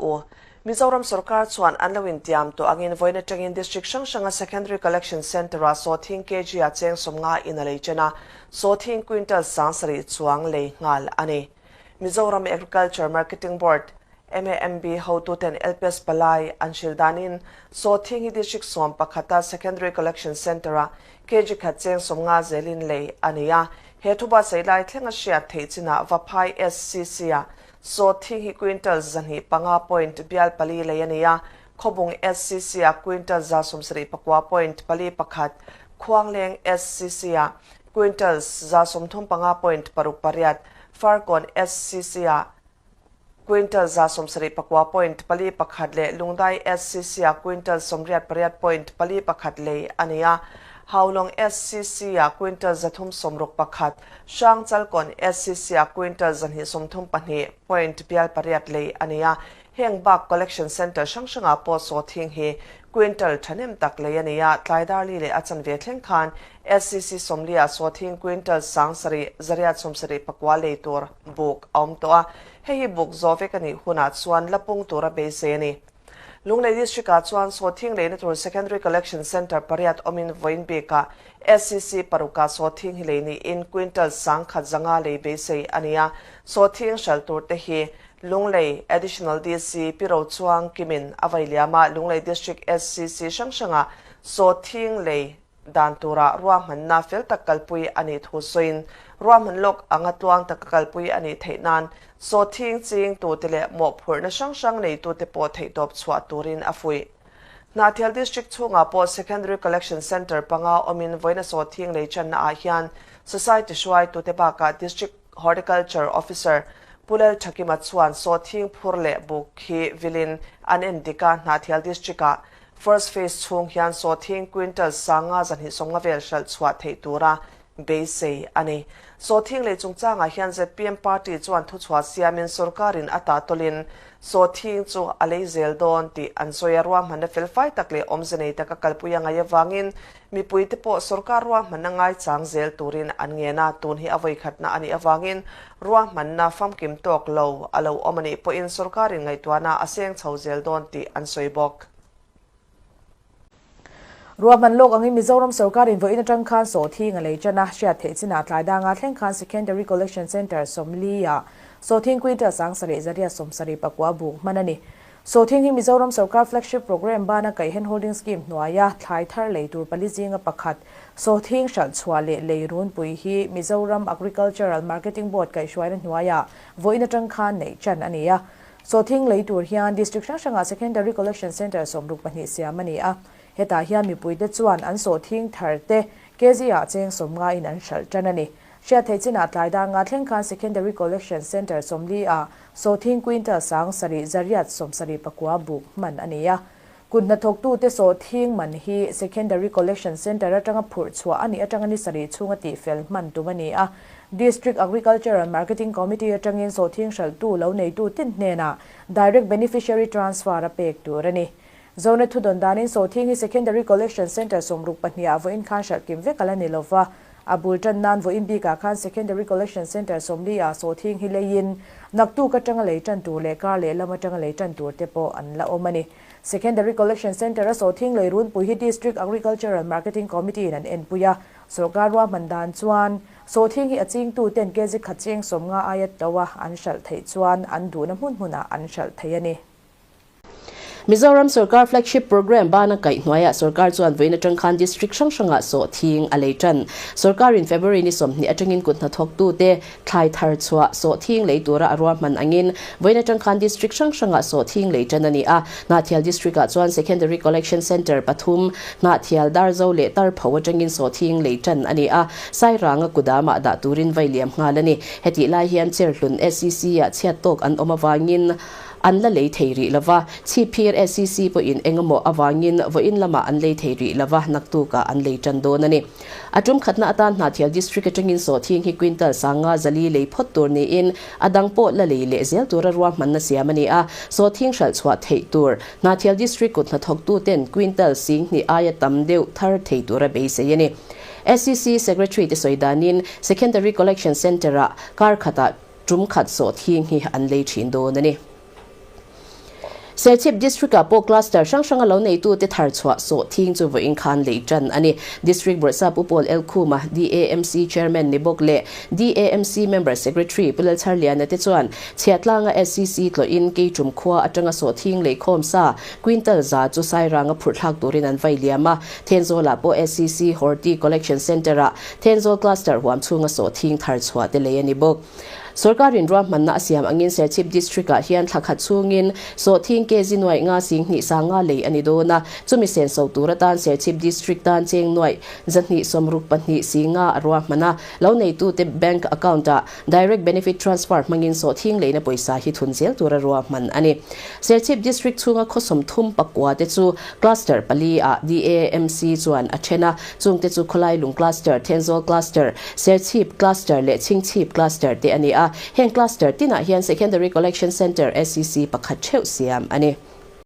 u. Mizoram sorkar chuan an lo intiam tawh angin vawiin atangin District hrang hranga Secondary Collection Centre-ah sawhthing kg-a cheng 50 in a lei chen a, sawhthing quintal 7000 chuang lei nghal a ni. Mizoram Agriculture Marketing Board, MAMB, hotuten LPS palai an hrilh danin sawhthing hi District 11-a Secondary Collection Centre-ah kg khat cheng 50 zelin lei a ni a. He thuba sei lai thleng a hriat theih chinah Vaphai SCC-ah sawhthing hi quintal 205 point bial pali lei a ni a, Khawbung SCC-ah quintal 79.41, Khuangleng SCC-ah quintal 35 point 68, Farkawn SCC-ah quintal 79.41 leh Lungdai SCC-ah quintal 88.41 lei a ni a, Haulawng SCC-ah quintal 361, Hrangchalkawn SCC-ah quintal 232 point bial pariat lei a ni a, heng bak collection centre hrang hrangah pawh sawhthing hi quintal thahnem tak lei a ni a, Tlaidarli leh a chanve thleng khan SCC 40-ah sawhthing quintal 7849 lei tur buk a awm tawh a, hei hi buk zawh vek a nih hunah chuan la pung tura beisei a ni. Lunglei District-ah chuan sawhthing leina tur Secondary Collection Centre pariat awmin vawiin bikah SCC parukah sawhthing hi lei niin quintal 1100 lei beisei a ni a, sawhthing hralh tur te hi Lunglei Additional DC Pi Rochuang Kimin a vai liam a, Lunglei District SCC hrang hrangah sawhthing lei dan tura ruahmanna fel tak kalpui a nih thu sawiin ruahman lawk anga tluang taka kalpui a nih theih nan sawhthing ching tute leh mawhphurhna hrang hrang neitute pawh theihtawp chhuah turin a fuih. Hnahthial District chhungah pawh Secondary Collection Centre panga awmin vawiina sawhthing lei channa ah hian Society hruaitute bakah District Horticulture Officer Pu Lal Thakima chuan sawhthing phur leh buk hi vilin an en dik a, Hnahthial District-ah First Phase chhung hian sawhthing quintal 5250 vel hralh chhuah theih tura beisei a ni. Sawhthing lei chungchangah hian zpm party chuan thuchhuah siamin sorkarin a tahtawlin sawhthing chu a lei zel dawn tih an sawi a, ruahmanna felfai tak leh awmze nei taka kalpui a ngaih avangin mipuite pawh sorkar ruahmanna ngaichang zel turin an ngen a, tun hi a vawikhatna a nih avangin ruahmanna famkim tawk lo a lo awm a nih pawhin sorkarin ngaihtuahna a seng chho zel dawn tih an sawi bawk. Ruahman lawk angin Mizoram sorkarin vawiin atang khan sawhthing a lei tan a, hriat theih chinah tlai danga thleng khan Secondary Collection Centre 40-ah sawhthing quintal 7879 buk hman a ni. Sawhthing hi Mizoram sorkar flagship programme bana kaih hand holding scheme hnuaia thlai thar lei tur pali zinga pakhat sawhthing hralh chhuah leh lei runpui hi Mizoram Agricultural Marketing Board kaihhruaina hnuaiah vawiin atang khan neih tan a ni a. Sawhthing lei tur hian District hrang hrangah Secondary Collection Centre 62 siam a ni a, hetah hian mipuite chuan an sawhthing thar te kg-ah cheng 50 in an hralh tan a ni. Hriat theih chinah tlai dar nga thleng khan Secondary Collection Centre 40-ah sawhthing quintal 7879 buk hman a ni a. Kut hnathawktute sawhthing man hi Secondary Collection Centre atanga phurh chhuah a nih atanga ni sarih chhunga tihfel hman tum a ni a. District Agricultural Marketing Committee atangin sawhthing hralhtu lo neitu tin hnenah Direct Beneficiary Transfer a pek tur a ni. Zone thudawn danin sawhthing hi Secondary Collection Centre 62-ah vawiin khan hralh kim vek a la ni lova, a bul tan nan vawiin bikah khan Secondary Collection Centre 40-ah sawhthing hi leiin naktuk atanga lei tan tur leh kar leh lam atanga lei tan tur te pawh an la awm a ni. Secondary Collection Centre a sawhthing lei runpui hi District Agricultural Marketing Committee in an enpui a, sorkar ruahman dan chuan sawhthing hi a chingtu ten kg khat cheng 50 aia to a an hralh theih chuan an duhna hmun hmunah an hralh thei a ni. Mizoram sorkar flagship programme bana kaih hnuaiah sorkar chuan vawiin atang khan district hrang hrangah sawhthing a lei tan. Sorkarin February ni 20 atangin kut hnathawktute thlai thar chhuah sawhthing lei tura a ruahman angin vawiin atang khan district hrang hrangah sawhthing lei tan a ni a. Hnahthial district-ah chuan Secondary Collection Centre pathum Hnahthial Darzo leh Tarpho atangin sawhthing lei tan a ni a, Sairanga kudamah dah turin vai liam nghal a ni. Hetih lai hian Cherhlun SCC-ah chhiat tawk an awm avangin an la lei thei rih lova, Chhipphir SCC pawhin engemaw avangin vawiin lamah an lei thei rih lova, naktukah an lei tan dawn a ni. A tum khatna atan Hnahthial District atangin sawhthing hi quintal 54 lei phawt tur niin a dang pawh la lei leh zel tura ruahmanna siam a ni a, sawhthing hralh chhuah theih tur Hnahthial District kut hnathawktuten quintal 2000 aia tam deuh thar thei tura beisei a ni. SCC Secretary te sawi danin Secondary Collection Centre-ah kar khatah tum khat sawhthing hi an lei thin dawn a ni. Serchhip District-ah pawh Cluster hrang hranga lo neitute thar chhuah sawhthing chu vawiin khan lei tan a ni. District Bawrhsap U Paul Elkhuma, DAMC Chairman ni bawk leh DAMC Member Secretary Pu Lalchharliana te chuan Chhiatlanga SCC tlawhin Keitum khua atanga sawhthing leikhawm sa quintal za chu Sairanga phurh thlak turin an vai liam a. Thenzawlah pawh SCC Horti Collection Centre-ah Thenzawl Cluster huam chhunga sawhthing thar chhuah te lei a ni bawk. Sorkarin ruahmanna a siam angin Serchhip District-ah hian thla khat chhungin sawhthing kg nuaih nga 20 sanga lei a ni dawn a, chumi senso tur atan Serchhip District tan cheng nuaih 264 singa a ruahman a, lo neitute bank account-ah Direct Benefit Transfer hmangin sawhthing leina pawisa hi thun zel tura ruahman a ni. Serchhip District chhunga khaw 39 te chu Cluster pali ah DAMC chuan a then a, chungte chu Khawlailung Cluster, Thenzawl Cluster, Serchhip Cluster leh Chhingchhip Cluster te a ni a. Heng Cluster tinah hian Secondary Collection Centre, SCC, pakhat theuh siam a ni.